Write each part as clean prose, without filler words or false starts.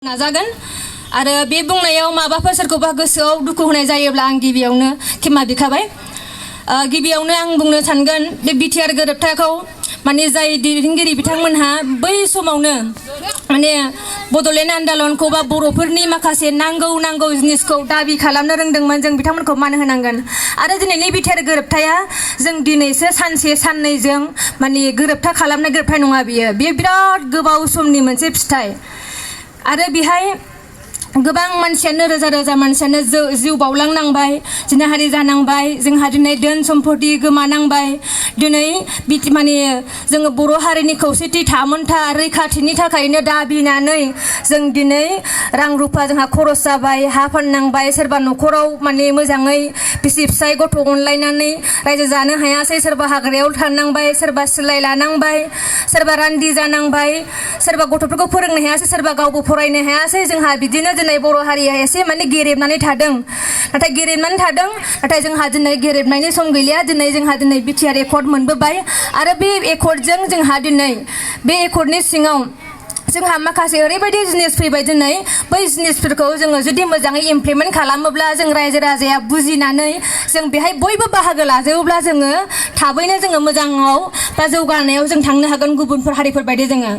नाजागोन आरो बे बुंनायाव माबाफोर सोरखौबा गोसोआव दुखु होनाय जायोब्ला आं गिबियावनो खेमा बिखाबाय। गिबियावनो आं बुंनो सानगोन बे बिटिआर गोरोबथाखौ माने जाय दैदेनगिरि बिथांमोनहा बै समावनो माने बड'लेण्ड आन्दलनखौ बा बर'फोरनि माखासे नांगौ जिनिसखौ दाबि खालामनो रोंदोंमोन, जों बिथांमोनखौ मान होनांगोन। आरो दिनैनि बिटिआर गोरोबथाया जों दिनैसो सानसे साननैजों माने गोरोबथा खालामनाय गोरोबथा नङा, बियो बिराद गोबाव समनि मोनसे फिथाइ। आरो बेहाय गोबां मानसियानो रोजा मानसियानो जिउ बावलांनांबाय, जिनाहारि जानांबाय, जोंहा दिनै धोन सम्पति गोमानांबाय। दिनै माने जोङो बर' हारिनि खौसेथि थामोनथा रैखाथिनि थाखायनो दाबिनानै जों दिनै रां रुफा जोंहा खरस जाबाय, हा फाननांबाय, सोरबा न'खराव माने मोजाङै बिसि फिसाय गथ' अनलायनानै रायजो जानो हायासै, सोरबा हाग्रायाव थानांबाय, सोरबा सिलाय लानांबाय, सोरबा रान्दि जानांबाय, सोरबा गथ'फोरखौ फोरोंनो हायासै, सोरबा गावबो फरायनो हायासै। जोंहा बिदिनो दिनै बर' हारिया एसे माने गेरेबनानै थादों। नाथाय जोंहा दिनै गेरेबनायनि सम गैलिया। जोंहा दिनै बिटिआर एकर्ड मोनबोबाय आरो बे एकर्डजों जोंहा दिनै बे एकर्डनि सिङाव जोंहा माखासे ओरैबायदि जिनिस फैबाय। दिनै बै जिनिसफोरखौ जोङो जुदि मोजाङै इमप्लिमेन्ट खालामोब्ला, जों रायजो राजाया बुजिनानै जों बेहाय बयबो बाहागो लाजोबोब्ला जोङो थाबैनो जोङो मोजाङाव बा जौगानायाव जों थांनो हागोन गुबुनफोर हारिफोर बायदि। जोङो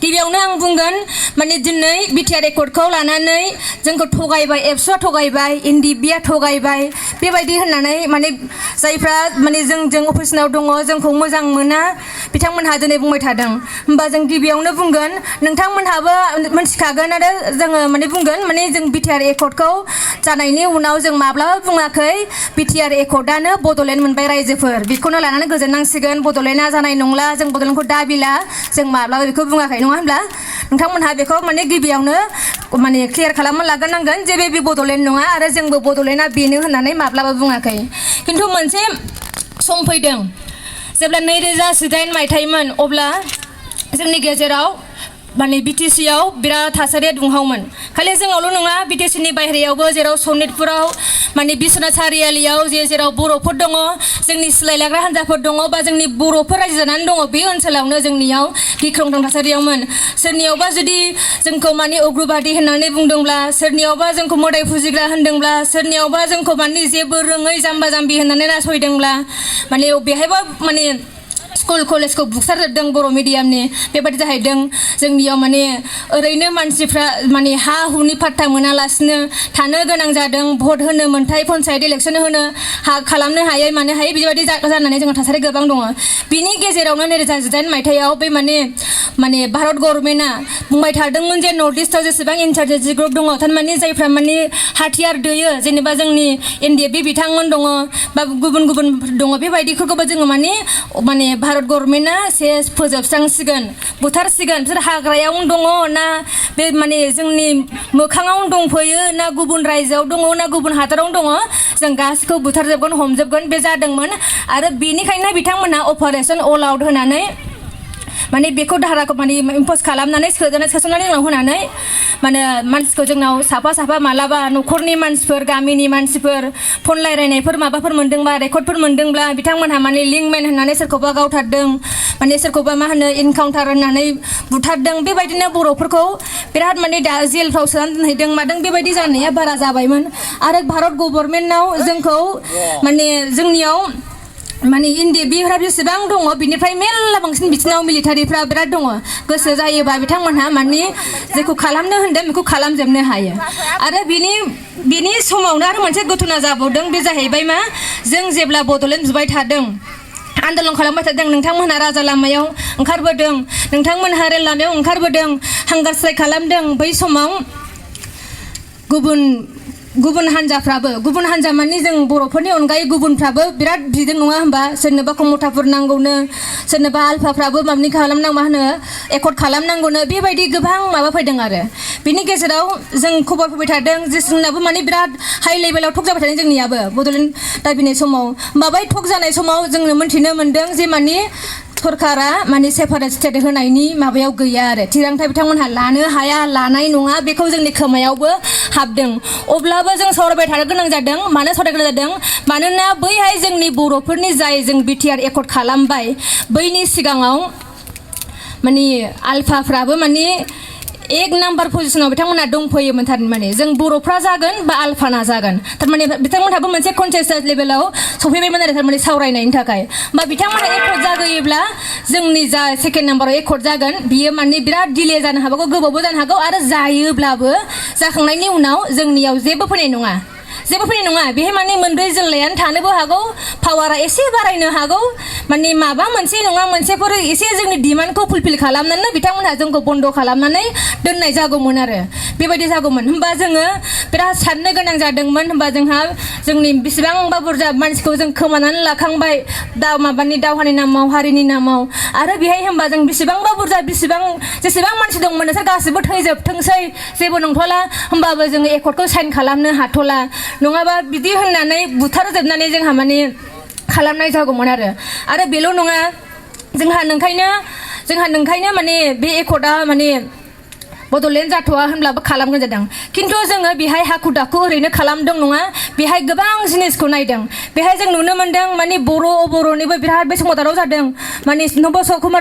गिबियावनो आं बुंगोन माने दिनै बिटिआर एकर्डखौ लानानै जोंखौ थगायबाय, एबसुआ थगायबाय, एनडिएफबिआ थगायबाय बेबायदि होननानै माने जायफ्रा माने जोंजों अफिसनाव दङ, जोंखौ मोजां मोना, बिथांमोनहा दिनै बुंबाय थादों। होमबा जों गिबियावनो बुंगोन नोंथांमोनहाबो मिथिखागोन आरो जोङो माने बुंगोन माने जों बिटिआर एकर्डखौ जानायनि उनाव जों माब्लाबा बुङाखै बिटिआर एकर्डआनो बड'लेण्ड मोनबाय रायजोफोर, बेखौनो लानानै गोजोननांसिगोन। बड'लेण्डआ जानाय नंला, जों बड'लेण्डखौ दाबिला, जों माब्लाबा बेखौ बुङाखै, नङा होनब्ला? नोंथांमोनहा बेखौ माने गिबियावनो माने क्लियार खालामना लाग्रोनांगोन जे बे बड'लेण्ड नङा आरो जोंबो बड'लेण्डआ बेनो होननानै माब्लाबा बुङाखै। खिन्थु मोनसे सम फैदों जेब्ला 2018 मायथाइमोन, अब्ला जोंनि गेजेराव माने बिटिसिआव बिराद थासारिया दुंहावमोन। खालि जोंनावल' नङा, बिटिसिनि बाहेरायावबो जेराव सनितपुराव माने बिश्वनाथ सारियालियाव जेराव बर'फोर दङ, जोंनि सिलाय लाग्रा हान्जाफोर दङ बा जोंनि बर'फोर रायजो जानानै दङ, बे ओनसोलावनो जोंनियाव गिख्रंथाव थासारियावमोन। सोरनियावबा जुदि जोंखौ माने उग्रबादि होननानै बुंदोंब्ला, सोरनियावबा जोंखौ मोदाय फुजिग्रा होनदोंब्ला, सोरनियावबा जोंखौ माने जेबो रोङै जाम्बा जाम्बि होननानै नासयदोंब्ला, माने बेहायबो माने स्कुल कलेजखौ बुखारजोबदों बर' मिडियामनि, बेबादि जाहैदों। जोंनियाव माने ओरैनो मानसिफ्रा माने हा हुनि पात्ता मोनालासिनो थानो गोनां जादों। भट होनो मोन्थाय, पन्सायत इलेक्सन होनो खालामनो हायै मानो हायै बेबायदि जानानै जोंहा थासारि गोबां दङ। बिनि गेजेरावनो 2018 मायथाइयाव बे माने भारत गभर्नमेन्टआ बुंबाय थादोंमोन जे नर्थ इस्टआव जेसेबां इन्सार्जेन्सि ग्रुप दङ, थारमाने जायफ्रा माने हाथियार दैयो, जेनेबा जोंनि एनडिएफबि बिथांमोन दङ बा गुबुन दङ, बेबायदिफोरखौबो जोङो माने भारत गभर्नमेन्टआ सेस फोजोबस्रांसिगोन, बुथारसिगोन। बिसोर हाग्रायावनो दङ ना बे माने जोंनि मोखाङावनो दंफैयो ना गुबुन रायजोआव दङ ना गुबुन हादरावनो दङ, जों गासिखौ बुथारजोबगोन, हमजोबगोन, बे जादोंमोन। आरो बेनिखायनो बिथांमोनहा अपारेशन अल आउट होनानै माने बेखौ धाराखौ माने इम्पज खालामनानै सोसननानै जोंनाव होनानै माने मानसिखौ जोंनाव साफा मालाबा न'खरनि मानसिफोर, गामिनि मानसिफोर फन रायलायनायफोर माबाफोर मोनदोंबा, रेकर्डफोर मोनदोंब्ला बिथांमोनहा माने लिंकमेन होननानै सोरखौबा गावथारदों, माने सोरखौबा मा होनो इनकाउन्टार होननानै बुथारदों। बेबायदिनो बर'फोरखौ बिराद माने दा जेलफ्राव सोनानै दोनहैदों मादों, बेबायदि जानाया बारा जाबायमोन। आरो भारत गभर्नमेन्टआव जोंखौ माने जोंनियाव माने एनडिएफबिफ्रा बेसेबां दङ, बिनिफ्राय मेरला बांसिन बिथिङाव मिलिटारिफ्रा बिराद दङ। गोसो जायोबा बिथांमोनहा माने जेखौ खालामनो होनदों बेखौ खालामजोबनो हायो। आरो बिनि समावनो आरो मोनसे घटना जाबावदों, बे जाहैबाय मा, जों जेब्ला बड'लेण्ड बिबाय थादों, आन्दलन खालामबाय थादों, नोंथांमोनहा राजा लामायाव ओंखारबोदों, नोंथांमोनहा रेल लामायाव ओंखारबोदों, हांगार स्ट्राइक खालामदों। बै समाव गुबुन हान्जा माने जों बर'फोरनि अनगायै गुबुनफ्राबो बिराद बिदों, नङा होनबा? सोरनोबा कमथाफोर नांगौनो, सोरनोबा आलफाफ्राबो माबानि खालामनांगौ, मा होनो एकर्ड खालामनांगौनो, बेबायदि गोबां माबा फैदों। आरो बिनि गेजेराव जों खबर फैबाय थादों जे जोंनाबो माने बिराद हाइ लेभेलाव टक जाबाय थादों जोंनियाबो बड'लेण्ड दाबिनाय समाव। माबाय टक जानाय समाव जोंनो मोन्थिनो मोन्दों जे माने सरकारा माने सेपारेट स्टेट होनायनि माबायाव गैया आरो थिरांथा बिथांमोनहा लानो हाया, लानाय नङा, बेखौ जोंनि खोमायावबो हाबदों। अब्लाबो जों सावरायबाय थानो गोनां जादों। मानो सावरायनो गोनां जादों? मानोना बैहाय जोंनि बर'फोरनि जाय जों बिटिआर एकर्ड खालामबाय, बैनि सिगाङाव माने आलफाफ्राबो माने एक नाम्बार पजिसनाव बिथांमोना दंफैयोमोन थारमाने जों बर'फ्रा जागोन बा आलफाना जागोन थारमाने बिथांमोनहाबो मोनसे कन्सेन्सास लेभेलाव सफैबायमोन आरो थारमाने सावरायनायनि थाखाय बा बिथांमोना एकर्ड जागोयोब्ला जोंनि जा सेकेन्ड नाम्बाराव एकर्ड जागोन बियो माने बिराद डिले जानो हागौ गोबावबो जानो हागौ आरो जायोब्लाबो जाखांनायनि उनाव जोंनियाव जेबो फैनाय नङा बेहाय माने मोनब्रै जिल्लायानो थानोबो हागौ पावारा एसे बारायनो हागौ माने माबा मोनसे नङा मोनसेफोर एसे जोंनि डिमान्डखौ फुलफिल खालामनानै बिथांमोनहा जोंखौ बन्द खालामनानै दोननाय जागौमोन आरो बेबायदि जागौमोन होमबा जोङो बिराद साननो गोनां जादोंमोन होमबा जोंहा जोंनि बेसेबांबा बुरजा मानसिखौ जों खोमानानै लाखांबाय दावहानि नामाव हारिनि नामाव आरो बेहाय होमबा जों बेसेबांबा बुरजा जेसेबां मानसि दंमोन नोंसोर गासिबो थैजोबथोंसै जेबो नंथ'ला होमबाबो जोङो एकर्डखौ साइन खालामनो हाथ'ला नङाबा बिदि होननानै बुथारजोबनानै जोंहा माने खालामनाय जागौमोन आरो बेल' नङा जोंहा नोंखायनो माने बे एकर्डआ माने बड'लेण्ड जाथ'आ होनब्लाबो खालामगोन जादों खिन्थु जोङो बेहाय हाखु दाखु ओरैनो खालामदों नङा बेहाय गोबां जिनिसखौ नायदों बेहाय जों नुनो मोन्दों माने बर'निबो बिराद बे समाव दावराव जादों माने नब कुमार